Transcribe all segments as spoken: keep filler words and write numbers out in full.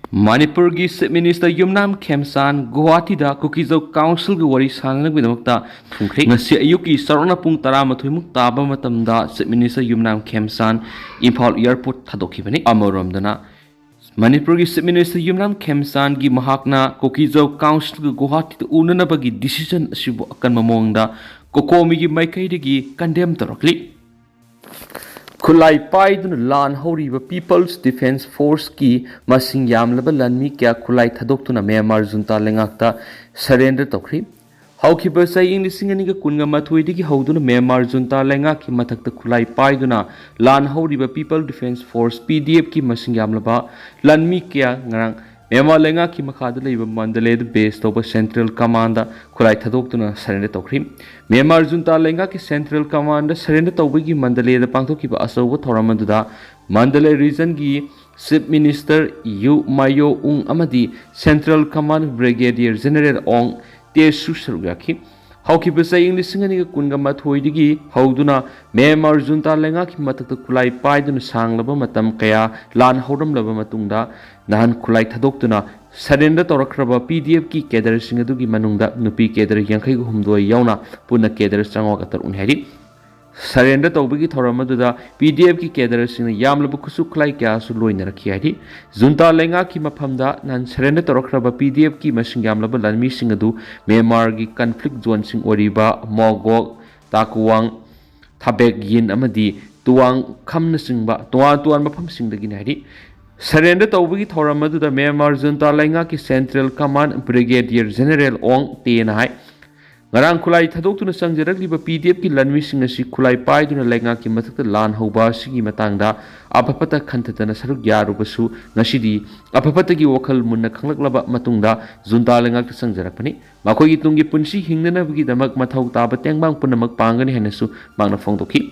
ꯃꯅꯤꯄꯨꯔꯒꯤ Chief Minister ꯌꯨꯝꯅꯥꯝ ꯈꯦꯝꯆꯥꯟ ꯒꯨꯋꯥꯍꯥꯇꯤꯗ ꯀꯨꯀꯤꯖꯧ Councilꯒꯤ ꯋꯥꯔꯤ ꯁꯥꯟꯅꯅꯕꯒꯤꯗꯃꯛꯇ ꯊꯨꯡꯈ꯭ꯔꯦ꯫ ꯉꯁꯤ ꯑꯌꯨꯛꯀꯤ ꯆꯥꯎꯔꯥꯛꯅ ꯄꯨꯡ ꯇꯔꯥꯃꯥꯊꯣꯏꯃꯨꯛ ꯇꯥꯕ ꯃꯇꯝꯗ Chief Minister ꯌꯨꯝꯅꯥꯝ ꯈꯦꯝꯆꯥꯟ ꯏꯝꯐꯥꯜ airport ꯊꯥꯗꯣꯛꯈꯤꯕꯅꯤ꯫ ꯑꯃꯔꯣꯝꯗꯅ ꯃꯅꯤꯄꯨꯔꯒꯤ Chief Minister ꯌꯨꯝꯅꯥꯝ ꯈꯦꯝꯆꯥꯟꯒꯤ ꯃꯍꯥꯛꯅ ꯀꯨꯀꯤꯖꯧ Councilꯒ ꯒꯨꯋꯥꯍꯥꯇꯤꯗ ꯎꯅꯅꯕꯒꯤ decision ꯑꯁꯤꯕꯨ ꯑꯀꯟꯕ ꯃꯑꯣꯡꯗ COCOMIꯒꯤ ꯃꯥꯏꯀꯩꯗꯒꯤ condemn ꯇꯧꯔꯛꯂꯤ꯫ ꯈꯨꯠꯂꯥꯏ ꯄꯥꯏꯗꯨꯅ ꯂꯥꯟ ꯍꯧꯔꯤꯕ People's Defence Forceꯀꯤ ꯃꯁꯤꯡ ꯌꯥꯝꯂꯕ ꯂꯥꯟꯃꯤ ꯀꯌꯥ ꯈꯨꯠꯂꯥꯏ ꯊꯥꯗꯣꯛꯇꯨꯅ ꯃ꯭ꯌꯥꯟꯃꯥꯔ ꯖꯨꯟꯇꯥ ꯂꯩꯉꯥꯛꯇ surrender ꯇꯧꯈ꯭ꯔꯤ꯫ ꯍꯧꯈꯤꯕ ꯆꯍꯤ ꯏꯪ ꯂꯤꯁꯤꯡ ꯑꯅꯤꯒ ꯀꯨꯟꯒ ꯃꯥꯊꯣꯏꯗꯒꯤ ꯍꯧꯗꯨꯅ ꯃ꯭ꯌꯥꯟꯃꯥꯔ ꯖꯨꯟꯇꯥ ꯂꯩꯉꯥꯛꯀꯤ ꯃꯊꯛꯇ ꯈꯨꯠꯂꯥꯏ ꯄꯥꯏꯗꯨꯅ ꯂꯥꯟ ꯍꯧꯔꯤꯕ People Defence Force, PDFꯀꯤ ꯃꯁꯤꯡ ꯌꯥꯝꯂꯕ ꯂꯥꯟꯃꯤ ꯀꯌꯥ ꯉꯔꯥꯡ ꯃ꯭ꯌꯥꯟꯃꯥꯔ ꯂꯩꯉꯥꯛꯀꯤ ꯃꯈꯥꯗ ꯂꯩꯕ ꯃꯟꯗꯂꯦꯗ base ꯇꯧꯕ Central Commandꯗ ꯈꯨꯠꯂꯥꯏ ꯊꯥꯗꯣꯛꯇꯨꯅ surrender ꯇꯧꯈ꯭ꯔꯤ꯫ ꯃ꯭ꯌꯥꯟꯃꯥꯔ ꯖꯨꯟꯇꯥ ꯂꯩꯉꯥꯛꯀꯤ Central Commandꯗ surrender ꯇꯧꯕꯒꯤ ꯃꯟꯗꯂꯦꯗ ꯄꯥꯡꯊꯣꯛꯈꯤꯕ ꯑꯆꯧꯕ ꯊꯧꯔꯝ ꯑꯗꯨꯗ ꯃꯟꯗꯂꯦ regionꯒꯤ Chief Minister ꯌꯨ ꯃꯥꯌꯣ ꯎꯪ ꯑꯃꯗꯤ Central Command Brigadier General ꯑꯣꯡ ꯇꯦꯁꯨ ꯁꯔꯨꯛ ꯌꯥꯈꯤ꯫ ꯍꯧꯈꯤꯕ ꯆꯍꯤ ꯂꯤꯁꯤꯡ ꯑꯅꯤꯒ ꯀꯨꯟꯒ ꯃꯥꯊꯣꯏꯗꯒꯤ ꯍꯧꯗꯨꯅ ꯃ꯭ꯌꯥꯟꯃꯥꯔ ꯖꯨꯟꯇꯥ ꯂꯩꯉꯥꯛꯀꯤ ꯃꯊꯛꯇ ꯈꯨꯠꯂꯥꯏ ꯄꯥꯏꯗꯨꯅ ꯁꯥꯡꯂꯕ ꯃꯇꯝ ꯀꯌꯥ ꯂꯥꯟ ꯍꯧꯔꯝꯂꯕ ꯃꯇꯨꯡꯗ, ꯅꯍꯥꯟ ꯈꯨꯠꯂꯥꯏ ꯊꯥꯗꯣꯛꯇꯨꯅ surrender ꯇꯧꯔꯛꯈ꯭ꯔꯕ PDFꯀꯤ cadreꯁꯤꯡ ꯑꯗꯨꯒꯤ ꯃꯅꯨꯡꯗ ꯅꯨꯄꯤ cadre ꯌꯥꯡꯈꯩꯒ ꯍꯨꯝꯗꯣꯏ ꯌꯥꯎꯅ ꯄꯨꯟꯅ cadre ꯆꯥꯝꯃꯉꯥꯒ ꯇꯔꯨꯛꯅꯤ ꯍꯥꯏꯔꯤ꯫ Surrender ꯇꯧꯕꯒꯤ ꯊꯧꯔꯝ ꯑꯗꯨꯗ PDFꯀꯤ cadreꯁꯤꯡꯅ ꯌꯥꯝꯂꯕ ꯈꯨꯠꯁꯨ ꯈꯨꯠꯂꯥꯏ ꯀꯌꯥꯁꯨ ꯂꯣꯏꯅꯔꯛꯈꯤ ꯍꯥꯏꯔꯤ꯫ ꯖꯨꯟꯇꯥ ꯂꯩꯉꯥꯛꯀꯤ ꯃꯐꯝꯗ ꯅꯍꯥꯟ surrender ꯇꯧꯔꯛꯈ꯭ꯔꯕ PDFꯀꯤ ꯃꯁꯤꯡ ꯌꯥꯝꯂꯕ ꯂꯥꯟꯃꯤꯁꯤꯡ ꯑꯗꯨ ꯃ꯭ꯌꯥꯟꯃꯥꯔꯒꯤ conflict zoneꯁꯤꯡ ꯑꯣꯏꯔꯤꯕ ꯃꯣꯒꯣꯛ, ꯇꯥꯀꯨꯋꯥꯡ, ꯊꯥꯕꯦꯛ ꯌꯤꯟ ꯑꯃꯗꯤ ꯇꯨꯋꯥꯡ ꯈꯝꯅꯆꯤꯡꯕ ꯇꯣꯉꯥꯟ ꯇꯣꯉꯥꯟꯕ ꯃꯐꯝꯁꯤꯡꯗꯒꯤꯅꯤ ꯍꯥꯏꯔꯤ꯫ Surrender ꯇꯧꯕꯒꯤ ꯊꯧꯔꯝ ꯑꯗꯨꯗ ꯃ꯭ꯌꯥꯟꯃꯥꯔ ꯖꯨꯟꯇꯥ ꯂꯩꯉꯥꯛꯀꯤ Central Command Brigadier General ꯑꯣꯡ ꯇꯦꯅ ꯍꯥꯏ, ꯉꯔꯥꯡ ꯈꯨꯠꯂꯥꯏ ꯊꯥꯗꯣꯛꯇꯨꯅ ꯆꯪꯖꯔꯛꯂꯤꯕ PDFꯀꯤ ꯂꯥꯟꯃꯤꯁꯤꯡ ꯑꯁꯤ ꯈꯨꯠꯂꯥꯏ ꯄꯥꯏꯗꯨꯅ ꯂꯩꯉꯥꯛꯀꯤ ꯃꯊꯛꯇ ꯂꯥꯟ ꯍꯧꯕ ꯑꯁꯤꯒꯤ ꯃꯇꯥꯡꯗ ꯑꯐ ꯐꯠꯇ ꯈꯟꯊꯗꯅ ꯁꯔꯨꯛ ꯌꯥꯔꯨꯕꯁꯨ ꯉꯁꯤꯗꯤ ꯑꯐ ꯐꯠꯇꯒꯤ ꯋꯥꯈꯜ ꯃꯨꯟꯅ ꯈꯪꯂꯛꯂꯕ ꯃꯇꯨꯡꯗ ꯖꯨꯟꯇꯥ ꯂꯩꯉꯥꯛꯇ ꯆꯪꯖꯔꯛꯄꯅꯤ꯫ ꯃꯈꯣꯏꯒꯤ ꯇꯨꯡꯒꯤ ꯄꯨꯟꯁꯤ ꯍꯤꯡꯅꯅꯕꯒꯤꯗꯃꯛ ꯃꯊꯧ ꯇꯥꯕ ꯇꯦꯡꯕꯥꯡ ꯄꯨꯝꯅꯃꯛ ꯄꯥꯡꯒꯅꯤ ꯍꯥꯏꯅꯁꯨ ꯃꯍꯥꯛꯅ ꯐꯣꯡꯗꯣꯛꯈꯤ꯫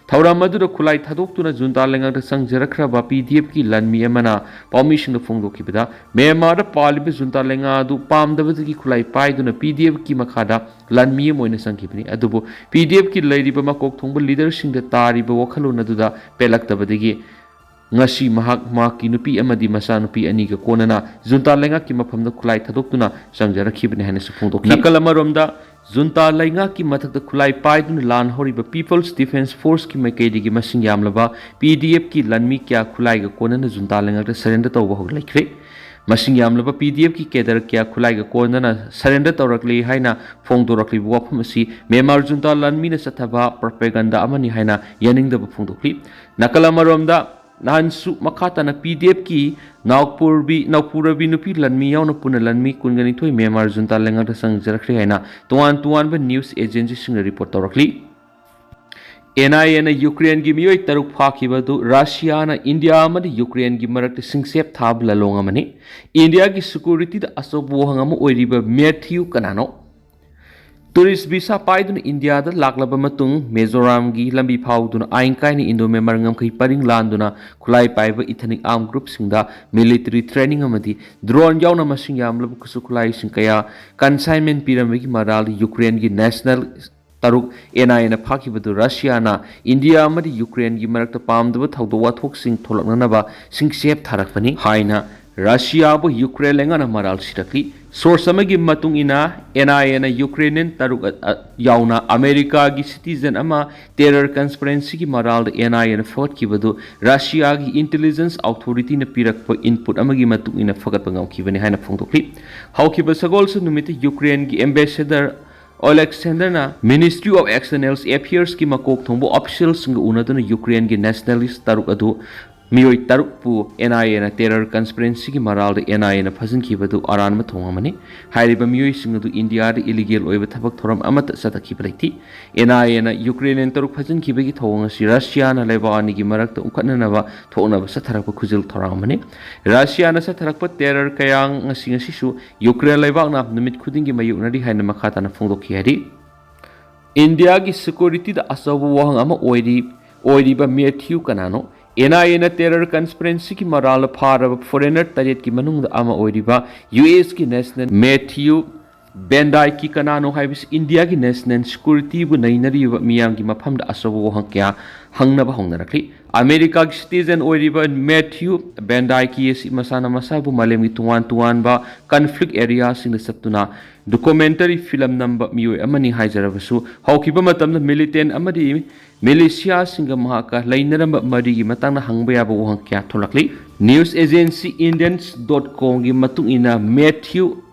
ꯊꯧꯔꯝ ꯑꯗꯨꯗ ꯈꯨꯠꯂꯥꯏ ꯊꯥꯗꯣꯛꯇꯨꯅ ꯖꯨꯟꯇꯥ ꯂꯩꯉꯥꯛꯇ ꯆꯪꯖꯔꯛꯈ꯭ꯔꯕ PDFꯀꯤ ꯂꯥꯟꯃꯤ ꯑꯃꯅ ꯄꯥꯎꯃꯤꯁꯤꯡꯗ ꯐꯣꯡꯗꯣꯛꯈꯤꯕꯗ, ꯃ꯭ꯌꯥꯟꯃꯥꯔꯗ ꯄꯥꯜꯂꯤꯕ ꯖꯨꯟꯇꯥ ꯂꯩꯉꯥꯛ ꯑꯗꯨ ꯄꯥꯝꯗꯕꯗꯒꯤ ꯈꯨꯠꯂꯥꯏ ꯄꯥꯏꯗꯨꯅ PDFꯀꯤ ꯃꯈꯥꯗ ꯂꯥꯟꯃꯤ ꯑꯃ ꯑꯣꯏꯅ ꯆꯪꯈꯤꯕꯅꯤ꯫ ꯑꯗꯨꯕꯨ PDFꯀꯤ ꯂꯩꯔꯤꯕ ꯃꯀꯣꯛ ꯊꯣꯡꯕ leaderꯁꯤꯡꯗ ꯇꯥꯔꯤꯕ ꯋꯥꯈꯜꯂꯣꯟ ꯑꯗꯨꯗ ꯄꯦꯜꯂꯛꯇꯕꯗꯒꯤ ꯉꯁꯤ ꯃꯍꯥꯛ ꯃꯍꯥꯛꯀꯤ ꯅꯨꯄꯤ ꯑꯃꯗꯤ ꯃꯆꯥꯅꯨꯄꯤ ꯑꯅꯤꯒ ꯀꯣꯟꯅꯅ ꯖꯨꯟꯇꯥ ꯂꯩꯉꯥꯛꯀꯤ ꯃꯐꯝꯗ ꯈꯨꯠꯂꯥꯏ ꯊꯥꯗꯣꯛꯇꯨꯅ ꯆꯪꯖꯔꯛꯈꯤꯕꯅꯤ ꯍꯥꯏꯅꯁꯨ ꯐꯣꯡꯗꯣꯛꯈꯤ꯫ ꯅꯥꯀꯜ ꯑꯃꯔꯣꯝꯗ, ꯖꯨꯟꯇꯥ ꯂꯩꯉꯥꯛꯀꯤ ꯃꯊꯛꯇ ꯈꯨꯠꯂꯥꯏ ꯄꯥꯏꯗꯨꯅ ꯂꯥꯟ ꯍꯧꯔꯤꯕ People's Defence Forceꯀꯤ ꯃꯥꯏꯀꯩꯗꯒꯤ ꯃꯁꯤꯡ ꯌꯥꯝꯂꯕ PDFꯀꯤ ꯂꯥꯟꯃꯤ ꯀꯌꯥ ꯈꯨꯠꯂꯥꯏꯒ ꯀꯣꯟꯅꯅ ꯖꯨꯟꯇꯥ ꯂꯩꯉꯥꯛꯇ surrender ꯇꯧꯕ ꯍꯧꯔꯛꯈ꯭ꯔꯦ꯫ ꯃꯁꯤꯡ ꯌꯥꯝꯂꯕ PDFꯀꯤ cadre ꯀꯌꯥ ꯈꯨꯠꯂꯥꯏꯒ ꯀꯣꯟꯅꯅ surrender ꯇꯧꯔꯛꯂꯤ ꯍꯥꯏꯅ ꯐꯣꯡꯗꯣꯔꯛꯂꯤꯕ ꯋꯥꯐꯝ ꯑꯁꯤ ꯃ꯭ꯌꯥꯟꯃꯥꯔ ꯖꯨꯟꯇꯥ ꯂꯥꯟꯃꯤꯅ ꯆꯠꯊꯕ propaganda ꯑꯃꯅꯤ ꯍꯥꯏꯅ ꯌꯥꯅꯤꯡꯗꯕ ꯐꯣꯡꯗꯣꯛꯂꯤ꯫ ꯅꯥꯀꯜ ꯑꯃꯔꯣꯝꯗ, ꯅꯍꯥꯟꯁꯨ ꯃꯈꯥ ꯇꯥꯅ PDFꯀꯤ ꯅꯥꯎꯄꯨꯔꯕꯤ, ꯅꯥꯎꯄꯨꯔꯕꯤ ꯅꯨꯄꯤ ꯂꯥꯟꯃꯤ ꯌꯥꯎꯅ ꯄꯨꯟꯅ ꯂꯥꯟꯃꯤ ꯀꯨꯟꯒ ꯅꯤꯊꯣꯏ ꯃ꯭ꯌꯥꯟꯃꯥꯔ ꯖꯨꯟꯇꯥ ꯂꯩꯉꯥꯛꯇ ꯆꯪꯖꯔꯛꯈ꯭ꯔꯦ ꯍꯥꯏꯅ ꯇꯣꯉꯥꯟ ꯇꯣꯉꯥꯟꯕ news agencyꯁꯤꯡꯅ report ꯇꯧꯔꯛꯂꯤ꯫ NIAꯅ ꯌꯨꯀ꯭ꯔꯦꯟꯒꯤ ꯃꯤꯑꯣꯏ ꯇꯔꯨꯛ ꯐꯥꯈꯤꯕ ꯑꯗꯨ ꯔꯁꯤꯌꯥꯅ ꯏꯟꯗꯤꯌꯥ ꯑꯃꯗꯤ ꯌꯨꯀ꯭ꯔꯦꯟꯒꯤ ꯃꯔꯛꯇ ꯁꯤꯡꯆꯦꯞ ꯊꯥꯕ ꯂꯥꯂꯣꯡ ꯑꯃꯅꯤ꯫ ꯏꯟꯗꯤꯌꯥꯒꯤ securityꯗ ꯑꯆꯧꯕ ꯋꯥꯍꯪ ꯑꯃ ꯑꯣꯏꯔꯤꯕ ꯃꯦꯊ꯭ꯌꯨ ꯀꯅꯥꯅꯣ? Tourist visa ꯄꯥꯏꯗꯨꯅ ꯏꯟꯗꯤꯌꯥꯗ ꯂꯥꯛꯂꯕ ꯃꯇꯨꯡ ꯃꯤꯖꯣꯔꯥꯝꯒꯤ ꯂꯝꯕꯤ ꯐꯥꯎꯗꯨꯅ ꯑꯥꯏꯟ ꯀꯥꯏꯅ Indo-Myanmar ꯉꯝꯈꯩ ꯄꯔꯤꯡ ꯂꯥꯟꯗꯨꯅ ꯈꯨꯠꯂꯥꯏ ꯄꯥꯏꯕ ethnic armed groupꯁꯤꯡꯗ military training ꯑꯃꯗꯤ drone ꯌꯥꯎꯅ ꯃꯁꯤꯡ ꯌꯥꯝꯂꯕ ꯈꯨꯠꯁꯨ ꯈꯨꯠꯂꯥꯏꯁꯤꯡ ꯀꯌꯥ consignment ꯄꯤꯔꯝꯕꯒꯤ ꯃꯔꯥꯜꯗ ꯌꯨꯀ꯭ꯔꯦꯟꯒꯤ national ꯇꯔꯨꯛ NIAꯅ ꯐꯥꯈꯤꯕꯗꯨ ꯔꯁꯤꯌꯥꯅ ꯏꯟꯗꯤꯌꯥ ꯑꯃꯗꯤ ꯌꯨꯀ꯭ꯔꯦꯟꯒꯤ ꯃꯔꯛꯇ ꯄꯥꯝꯗꯕ ꯊꯧꯗꯣꯛ ꯋꯥꯊꯣꯛꯁꯤꯡ ꯊꯣꯛꯂꯛꯅꯅꯕ ꯁꯤꯡꯆꯦꯞ ꯊꯥꯔꯛꯄꯅꯤ ꯍꯥꯏꯅ ꯔꯁꯤꯌꯥꯕꯨ ꯌꯨꯀ꯭ꯔꯦꯟ ꯂꯩꯉꯥꯛꯅ ꯃꯔꯥꯜ ꯁꯤꯔꯛꯂꯤ꯫ Source ꯑꯃꯒꯤ ꯃꯇꯨꯡ ꯏꯟꯅ, NIAꯅ Ukrainian ꯇꯔꯨꯛ ꯑ-, ꯑ-, ꯌꯥꯎꯅ ꯑꯃꯦꯔꯤꯀꯥꯒꯤ citizen ꯑꯃ terror conspiracyꯒꯤ ꯃꯔꯥꯜꯗ NIAꯅ ꯐꯒꯠꯈꯤꯕꯗꯨ ꯔꯁꯤꯌꯥꯒꯤ intelligence authorityꯅ ꯄꯤꯔꯛꯄ input ꯑꯃꯒꯤ ꯃꯇꯨꯡ ꯏꯟꯅ ꯐꯒꯠꯄ ꯉꯝꯈꯤꯕꯅꯤ ꯍꯥꯏꯅ ꯐꯣꯡꯗꯣꯛꯂꯤ꯫ ꯍꯧꯈꯤꯕ ꯁꯒꯣꯜꯁꯦꯟ ꯅꯨꯃꯤꯠꯇ ꯌꯨꯀ꯭ꯔꯦꯟꯒꯤ ambassador Oleksandrꯅ Ministry of External Affairsꯀꯤ ꯃꯀꯣꯛ ꯊꯣꯡꯕ officialꯁꯤꯡꯒ ꯎꯅꯗꯨꯅ ꯌꯨꯀ꯭ꯔꯦꯟꯒꯤ nationalist ꯇꯔꯨꯛ ꯑꯗꯨ, ꯃꯤꯑꯣꯏ ꯇꯔꯨꯛꯄꯨ NIAꯅ terror conspiracyꯒꯤ ꯃꯔꯥꯜꯗ NIAꯅ ꯐꯥꯖꯤꯟꯈꯤꯕꯗꯨ ꯑꯔꯥꯟꯕ ꯊꯧꯑꯣꯡ ꯑꯃꯅꯤ꯫ ꯍꯥꯏꯔꯤꯕ ꯃꯤꯑꯣꯏꯁꯤꯡ ꯑꯗꯨ ꯏꯟꯗꯤꯌꯥꯗ illegal ꯑꯣꯏꯕ ꯊꯕꯛ ꯊꯧꯔꯝ ꯑꯃꯠꯇ ꯆꯠꯊꯈꯤꯕ ꯂꯩꯇꯦ꯫ NIAꯅ Ukrainian ꯇꯔꯨꯛ ꯐꯥꯖꯤꯟꯈꯤꯕꯒꯤ ꯊꯧꯑꯣꯡ ꯑꯁꯤ ꯔꯁꯤꯌꯥꯅ ꯂꯩꯕꯥꯛ ꯑꯅꯤꯒꯤ ꯃꯔꯛꯇ ꯎꯪꯈꯠꯅꯅꯕ ꯊꯣꯛꯅꯕ ꯆꯠꯊꯔꯛꯄ ꯈꯨꯖꯤꯜ ꯊꯧꯔꯥꯡ ꯑꯃꯅꯤ꯫ ꯔꯁꯤꯌꯥꯅ ꯆꯠꯊꯔꯛꯄ terror ꯀꯌꯥ ꯉꯁꯤ, ꯉꯁꯤꯁꯨ ꯌꯨꯀ꯭ꯔꯦꯟ ꯂꯩꯕꯥꯛꯅ ꯅꯨꯃꯤꯠ ꯈꯨꯗꯤꯡꯒꯤ ꯃꯥꯌꯣꯛꯅꯔꯤ ꯍꯥꯏꯅ ꯃꯈꯥ ꯇꯥꯅ ꯐꯣꯡꯗꯣꯛꯈꯤ ꯍꯥꯏꯔꯤ꯫ ꯏꯟꯗꯤꯌꯥꯒꯤ securityꯗ ꯑꯆꯧꯕ ꯋꯥꯍꯪ ꯑꯃ ꯑꯣꯏꯔꯤ, ꯑꯣꯏꯔꯤꯕ ꯃꯦꯊ꯭ꯌꯨ ꯀꯅꯥꯅꯣ? NIAꯅ terror conspiracyꯒꯤ ꯃꯔꯥꯜꯗ ꯐꯥꯔꯕ foreigner ꯇꯔꯦꯠꯀꯤ ꯃꯅꯨꯡꯗ ꯑꯃ ꯑꯣꯏꯔꯤꯕ USꯀꯤ national ꯃꯦꯊ꯭ꯌꯨ ꯚꯦꯟ ꯗꯥꯏꯛꯀꯤ ꯀꯅꯥꯅꯣ ꯍꯥꯏꯕꯁꯤ ꯏꯟꯗꯤꯌꯥꯒꯤ ꯅꯦꯁꯅꯦꯜ ꯁꯦꯀ꯭ꯌꯨꯔꯤꯇꯤꯕꯨ ꯅꯩꯅꯔꯤꯕ ꯃꯤꯌꯥꯝꯒꯤ ꯃꯐꯝꯗ ꯑꯆꯧꯕ ꯋꯥꯍꯪ ꯀꯌꯥ ꯍꯪꯅꯕ ꯍꯧꯅꯔꯛꯂꯤ꯫ ꯑꯃꯦꯔꯤꯀꯥꯒꯤ ꯁꯤꯇꯤꯖꯦꯟ ꯑꯣꯏꯔꯤꯕ ꯃꯦꯊ꯭ꯌꯨ ꯚꯦꯟ ꯗꯥꯏꯛꯀꯤ ꯑꯁꯤ ꯃꯁꯥꯅ ꯃꯁꯥꯕꯨ ꯃꯥꯂꯦꯝꯒꯤ ꯇꯣꯉꯥꯟ ꯇꯣꯉꯥꯟꯕ ꯀꯟꯐ꯭ꯂꯤꯛ ꯑꯦꯔꯤꯌꯥꯁꯤꯡꯗ ꯆꯠꯇꯨꯅ ꯗꯣꯀꯨꯃꯦꯟꯇꯔꯤ ꯐꯤꯂꯝ ꯅꯝꯕ ꯃꯤꯑꯣꯏ ꯑꯃꯅꯤ ꯍꯥꯏꯖꯔꯕꯁꯨ, ꯍꯧꯈꯤꯕ ꯃꯇꯝꯗ ꯃꯤꯂꯤꯇꯦꯟ ꯑꯃꯗꯤ ꯃꯤꯂꯤꯁꯤꯌꯥꯁꯤꯡꯒ ꯃꯍꯥꯛꯀ ꯂꯩꯅꯔꯝꯕ ꯃꯔꯤꯒꯤ ꯃꯇꯥꯡꯗ ꯍꯪꯕ ꯌꯥꯕ ꯋꯥꯍꯪ ꯀꯌꯥ ꯊꯣꯛꯂꯛꯂꯤ꯫ ꯅ꯭ꯌꯨꯁ ꯑꯦꯖꯦꯟꯁꯤ ꯏꯟꯗꯤꯌꯟꯁ ꯗꯣꯠ ꯀꯣꯝꯒꯤ ꯃꯇꯨꯡ ꯏꯟꯅ, ꯃꯦꯊ꯭ꯌꯨ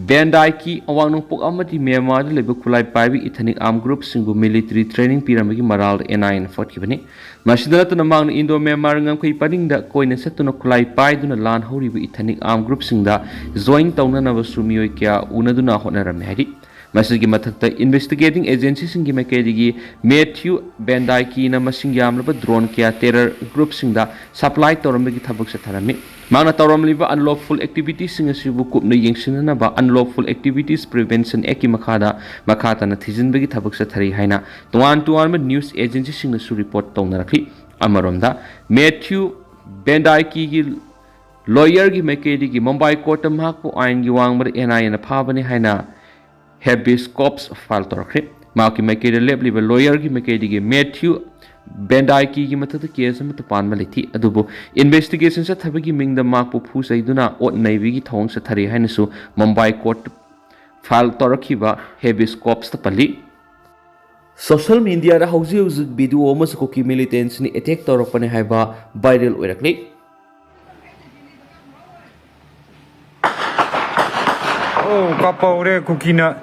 ꯚꯦꯟ ꯗꯥꯏꯛꯀꯤ ꯑꯋꯥꯡ ꯅꯣꯡꯄꯣꯛ ꯑꯃꯗꯤ ꯃ꯭ꯌꯥꯟꯃꯥꯔꯗ ꯂꯩꯕ ꯈꯨꯠꯂꯥꯏ ꯄꯥꯏꯕ ꯏꯊꯅꯤꯛ ꯑꯥꯔꯝ ꯒ꯭ꯔꯨꯞꯁꯤꯡꯕꯨ ꯃꯤꯂꯤꯇꯔꯤ ꯇ꯭ꯔꯦꯅꯤꯡ ꯄꯤꯔꯝꯕꯒꯤ ꯃꯔꯥꯜꯗ ꯑꯦꯟ ꯑꯥꯏ ꯑꯦꯅ ꯐꯣꯠꯈꯤꯕꯅꯤ꯫ ꯃꯁꯤꯗ ꯅꯠꯇꯅ ꯃꯍꯥꯛꯅ ꯏꯟꯗꯣ ꯃ꯭ꯌꯥꯟꯃꯥꯔ ꯉꯝꯈꯩ ꯄꯔꯤꯡꯗ ꯀꯣꯏꯅ ꯆꯠꯇꯨꯅ ꯈꯨꯠꯂꯥꯏ ꯄꯥꯏꯗꯨꯅ ꯂꯥꯟ ꯍꯧꯔꯤꯕ ꯏꯊꯅꯤꯛ ꯑꯥꯔꯝ ꯒ꯭ꯔꯨꯞꯁꯤꯡꯗ ꯖꯣꯏꯟ ꯇꯧꯅꯅꯕꯁꯨ ꯃꯤꯑꯣꯏ ꯀꯌꯥ ꯎꯅꯗꯨꯅ ꯍꯣꯠꯅꯔꯝꯃꯤ ꯍꯥꯏꯔꯤ꯫ ꯃꯁꯤꯒꯤ ꯃꯊꯛꯇ, ꯏꯟꯚꯦꯁꯇꯤꯒꯦꯇꯤꯡ ꯑꯦꯖꯦꯟꯁꯤꯁꯤꯡꯒꯤ ꯃꯥꯏꯀꯩꯗꯒꯤ ꯃꯦꯊ꯭ꯌꯨ ꯚꯦꯟ ꯗꯥꯏꯛꯀꯤꯅ ꯃꯁꯤꯡ ꯌꯥꯝꯂꯕ ꯗ꯭ꯔꯣꯟ ꯀꯌꯥ ꯇꯦꯔꯔ ꯒ꯭ꯔꯨꯞꯁꯤꯡꯗ ꯁꯄ꯭ꯂꯥꯏ ꯇꯧꯔꯝꯕꯒꯤ ꯊꯕꯛ ꯆꯠꯊꯔꯝꯃꯤ꯫ ꯃꯍꯥꯛꯅ ꯇꯧꯔꯝꯂꯤꯕ ꯑꯟꯂꯣꯐꯨꯜ ꯑꯦꯛꯇꯤꯚꯤꯇꯤꯁꯤꯡ ꯑꯁꯤꯕꯨ ꯀꯨꯞꯅ ꯌꯦꯡꯁꯤꯟꯅꯅꯕ ꯑꯟꯂꯣꯐꯨꯜ ꯑꯦꯛꯇꯤꯚꯤꯇꯤꯁ ꯄ꯭ꯔꯤꯚꯦꯟꯁꯟ ꯑꯦꯛꯀꯤ ꯃꯈꯥꯗ ꯃꯈꯥ ꯇꯥꯅ ꯊꯤꯖꯤꯟꯕꯒꯤ ꯊꯕꯛ ꯆꯠꯊꯔꯤ ꯍꯥꯏꯅ ꯇꯣꯉꯥꯟ ꯇꯣꯉꯥꯟꯕ ꯅ꯭ꯌꯨꯁ ꯑꯦꯖꯦꯟꯁꯤꯁꯤꯡꯅꯁꯨ ꯔꯤꯄꯣꯔꯠ ꯇꯧꯅꯔꯛꯂꯤ꯫ ꯑꯃꯔꯣꯝꯗ, ꯃꯦꯊ꯭ꯌꯨ ꯚꯦꯟ ꯗꯥꯏꯛꯀꯤꯒꯤ ꯂꯣꯌꯔꯒꯤ ꯃꯥꯏꯀꯩꯗꯒꯤ ꯃꯨꯝꯕꯥꯏ ꯀꯣꯔꯠꯇ ꯃꯍꯥꯛꯄꯨ ꯑꯥꯏꯟꯒꯤ ꯋꯥꯡꯃꯗ ꯑꯦꯟ ꯑꯥꯏ ꯑꯦꯅ ꯐꯥꯕꯅꯤ ꯍꯥꯏꯅ ꯍꯦꯕꯤꯌꯁ ꯀꯣꯔꯄꯁ ꯐꯥꯏꯜ ꯇꯧꯔꯛꯈ꯭ꯔꯦ꯫ ꯃꯍꯥꯛꯀꯤ ꯃꯥꯏꯀꯩꯗ ꯂꯦꯞꯂꯤꯕ ꯂꯣꯌꯔꯒꯤ ꯃꯥꯏꯀꯩꯗꯒꯤ ꯃꯦꯊ꯭ꯌꯨ ꯚꯦꯟ ꯗꯥꯏꯛꯀꯤꯒꯤ ꯃꯊꯛꯇ ꯀꯦꯁ ꯑꯃꯠꯇ ꯄꯥꯟꯕ ꯂꯩꯇꯦ, ꯑꯗꯨꯕꯨ ꯏꯟꯚꯦꯁꯇꯤꯒꯦꯁꯟ ꯆꯠꯊꯕꯒꯤ ꯃꯤꯡꯗ ꯃꯍꯥꯛꯄꯨ ꯐꯨ ꯆꯩꯗꯨꯅ ꯑꯣꯠ ꯅꯩꯕꯒꯤ ꯊꯧꯑꯣꯡ ꯆꯠꯊꯔꯤ ꯍꯥꯏꯅꯁꯨ ꯃꯨꯝꯕꯥꯏ ꯀꯣꯔꯠꯇ ꯐꯥꯏꯜ ꯇꯧꯔꯛꯈꯤꯕ ꯍꯦꯕꯤꯌꯁ ꯀꯣꯔꯄꯁꯇ ꯄꯜꯂꯤ꯫ ꯁꯣꯁꯤꯌꯦꯜ ꯃꯤꯗꯤꯌꯥꯗ ꯍꯧꯖꯤꯛ ꯍꯧꯖꯤꯛ ꯚꯤꯗꯤꯑꯣ ꯑꯃꯁꯨ ꯀꯨꯀꯤ ꯃꯤꯂꯤꯇꯦꯟꯁꯤꯅ ꯑꯦꯇꯦꯛ ꯇꯧꯔꯛꯄꯅꯤ ꯍꯥꯏꯕ ꯚꯥꯏꯔꯦꯜ ꯑꯣꯏꯔꯛꯂꯤ꯫ ꯑꯣ, ꯀꯥꯞꯄ ꯍꯧꯔꯦ ꯀꯨꯀꯤꯅ꯫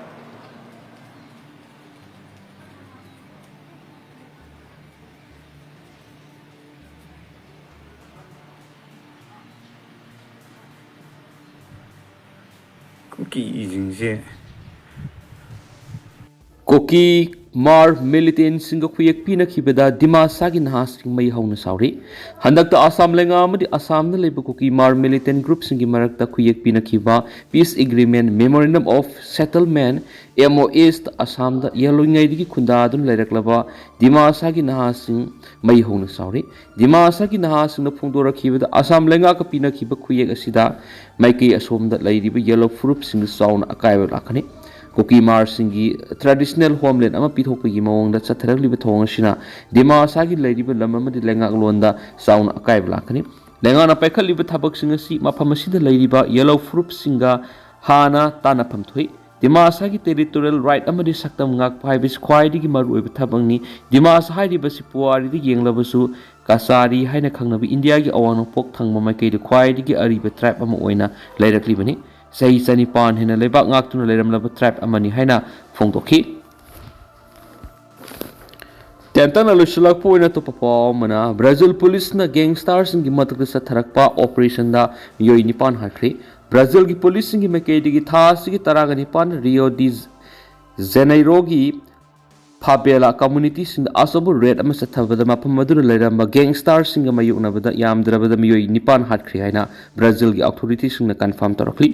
ꯀꯨꯀꯤꯁꯤꯡꯁꯦ꯫ ꯀꯨꯀꯤ ꯃꯥꯔ ꯃꯤꯂꯤꯇꯦꯟꯁꯤꯡꯒ ꯈꯨꯌꯦꯛ ꯄꯤꯅꯈꯤꯕꯗ ꯗꯤꯃꯥꯁꯥꯒꯤ ꯅꯍꯥꯁꯤꯡ ꯃꯩ ꯍꯧꯅ ꯁꯥꯎꯔꯤ꯫ ꯍꯟꯗꯛꯇ ꯑꯁꯥꯝ ꯂꯩꯉꯥꯛ ꯑꯃꯗꯤ ꯑꯁꯥꯝꯗ ꯂꯩꯕ ꯀꯨꯀꯤ ꯃꯥꯔ ꯃꯤꯂꯤꯇꯦꯟ ꯒ꯭ꯔꯨꯞꯁꯤꯡꯒꯤ ꯃꯔꯛꯇ ꯈꯨꯌꯦꯛ ꯄꯤꯅꯈꯤꯕ Peace Agreement Memorandum of Settlement, M O S, ꯑꯁꯥꯝꯗ ꯌꯦꯜꯂꯣꯏꯉꯩꯗꯒꯤ ꯈꯨꯟꯗꯥꯗꯨꯅ ꯂꯩꯔꯛꯂꯕ ꯗꯤꯃꯥꯁꯥꯒꯤ ꯅꯍꯥꯁꯤꯡ ꯃꯩ ꯍꯧꯅ ꯁꯥꯎꯔꯤ꯫ ꯗꯤꯃꯥꯁꯥꯒꯤ ꯅꯍꯥꯁꯤꯡꯅ ꯐꯣꯡꯗꯣꯔꯛꯈꯤꯕꯗ ꯑꯁꯥꯝ ꯂꯩꯉꯥꯛꯀ ꯄꯤꯅꯈꯤꯕ ꯈꯨꯌꯦꯛ ꯑꯁꯤꯗ ꯃꯥꯏꯀꯩ ꯑꯁꯣꯝꯗ ꯂꯩꯔꯤꯕ ꯌꯦꯜꯂꯣ ꯐꯨꯔꯨꯞꯁꯤꯡꯗ ꯆꯥꯎꯅ ꯑꯀꯥꯏꯕ ꯂꯥꯛꯀꯅꯤ꯫ ꯀꯨꯀꯤ ꯃꯥꯔꯁꯤꯡꯒꯤ traditional homeland ꯑꯃ ꯄꯤꯊꯣꯛꯄꯒꯤ ꯃꯑꯣꯡꯗ ꯆꯠꯊꯔꯛꯂꯤꯕ ꯊꯧꯑꯣꯡ ꯑꯁꯤꯅ ꯗꯤꯃꯥꯁꯥꯒꯤ ꯂꯩꯔꯤꯕ ꯂꯝ ꯑꯃꯗꯤ ꯂꯩꯉꯥꯛꯂꯣꯟꯗ ꯆꯥꯎꯅ ꯑꯀꯥꯏꯕ ꯂꯥꯛꯀꯅꯤ꯫ ꯂꯩꯉꯥꯛꯅ ꯄꯥꯏꯈꯠꯂꯤꯕ ꯊꯕꯛꯁꯤꯡ ꯑꯁꯤ ꯃꯐꯝ ꯑꯁꯤꯗ ꯂꯩꯔꯤꯕ ꯌꯦꯜꯂꯣ ꯐꯨꯔꯨꯞꯁꯤꯡꯒ ꯍꯥꯟꯅ ꯇꯥꯟꯅꯐꯝ ꯊꯣꯛꯏ꯫ ꯗꯤꯃꯥꯁꯥꯒꯤ territorial right ꯑꯃꯗꯤ ꯁꯛꯇꯝ ꯉꯥꯛꯄ ꯍꯥꯏꯕꯁꯤ ꯈ꯭ꯋꯥꯏꯗꯒꯤ ꯃꯔꯨꯑꯣꯏꯕ ꯊꯕꯛꯅꯤ꯫ ꯗꯤꯃꯥꯁꯥ ꯍꯥꯏꯔꯤꯕꯁꯤ ꯄꯨꯋꯥꯔꯤꯗ ꯌꯦꯡꯂꯕꯁꯨ ꯀꯆꯥꯔꯤ ꯍꯥꯏꯅ ꯈꯪꯅꯕ ꯏꯟꯗꯤꯌꯥꯒꯤ ꯑꯋꯥꯡ ꯅꯣꯡꯄꯣꯛ ꯊꯪꯕ ꯃꯥꯏꯀꯩꯗ ꯈ꯭ꯋꯥꯏꯗꯒꯤ ꯑꯔꯤꯕ tribe ꯑꯃ ꯑꯣꯏꯅ ꯂꯩꯔꯛꯂꯤꯕꯅꯤ꯫ ꯆꯍꯤ ꯆꯅꯤꯄꯥꯟ ꯍꯦꯟꯅ ꯂꯩꯕꯥꯛ ꯉꯥꯛꯇꯨꯅ ꯂꯩꯔꯝꯂꯕ tribe ꯑꯃꯅꯤ ꯍꯥꯏꯅ ꯐꯣꯡꯗꯣꯛꯈꯤ꯫ ꯇꯦꯟꯇꯛꯅ ꯂꯣꯏꯁꯤꯜꯂꯛꯄ ꯑꯣꯏꯅ ꯑꯇꯣꯞꯄ ꯄꯥꯎ ꯑꯃꯅ, ꯕ꯭ꯔꯥꯖꯤꯜ ꯄꯨꯂꯤꯁꯅ gangsterꯁꯤꯡꯒꯤ ꯃꯊꯛꯇ ꯆꯠꯊꯔꯛꯄ operationꯗ ꯃꯤꯑꯣꯏ ꯅꯤꯄꯥꯟ ꯍꯥꯠꯈ꯭ꯔꯦ꯫ ꯕ꯭ꯔꯥꯖꯤꯜꯒꯤ ꯄꯨꯂꯤꯁꯁꯤꯡꯒꯤ ꯃꯥꯏꯀꯩꯗꯒꯤ ꯊꯥ ꯑꯁꯤꯒꯤ ꯇꯔꯥꯒ ꯅꯤꯄꯥꯟ Rio de Janeiroꯒꯤ Favela communityꯁꯤꯡꯗ ꯑꯆꯧꯕ raid ꯑꯃ ꯆꯠꯊꯕꯗ ꯃꯐꯝ ꯑꯗꯨꯗ ꯂꯩꯔꯝꯕ gangsterꯁꯤꯡꯒ ꯃꯥꯌꯣꯛꯅꯕꯗ ꯌꯥꯝꯗ꯭ꯔꯕꯗ ꯃꯤꯑꯣꯏ ꯅꯤꯄꯥꯟ ꯍꯥꯠꯈ꯭ꯔꯦ ꯍꯥꯏꯅ ꯕ꯭ꯔꯥꯖꯤꯜꯒꯤ authorityꯁꯤꯡꯅ confirm ꯇꯧꯔꯛꯂꯤ꯫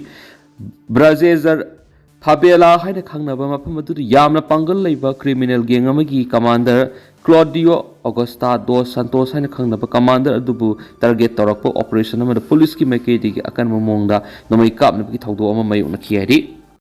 ꯕ꯭ꯔꯥꯖꯦꯖꯔ Favela ꯍꯥꯏꯅ ꯈꯪꯅꯕ ꯃꯐꯝ ꯑꯗꯨꯗ ꯌꯥꯝꯅ ꯄꯥꯡꯒꯜ ꯂꯩꯕ criminal gang ꯑꯃꯒꯤ commander Claudio Augusta dos Santos ꯍꯥꯏꯅ ꯈꯪꯅꯕ commander ꯑꯗꯨꯕꯨ target ꯇꯧꯔꯛꯄ operation ꯑꯃꯗ ꯄꯨꯂꯤꯁꯀꯤ ꯃꯥꯏꯀꯩꯗꯒꯤ ꯑꯀꯟꯕ ꯃꯑꯣꯡꯗ ꯅꯣꯡꯃꯩ ꯀꯥꯞꯅꯕꯒꯤ ꯊꯧꯗꯣꯛ ꯑꯃ ꯃꯥꯌꯣꯛꯅꯈꯤ ꯍꯥꯏꯔꯤ꯫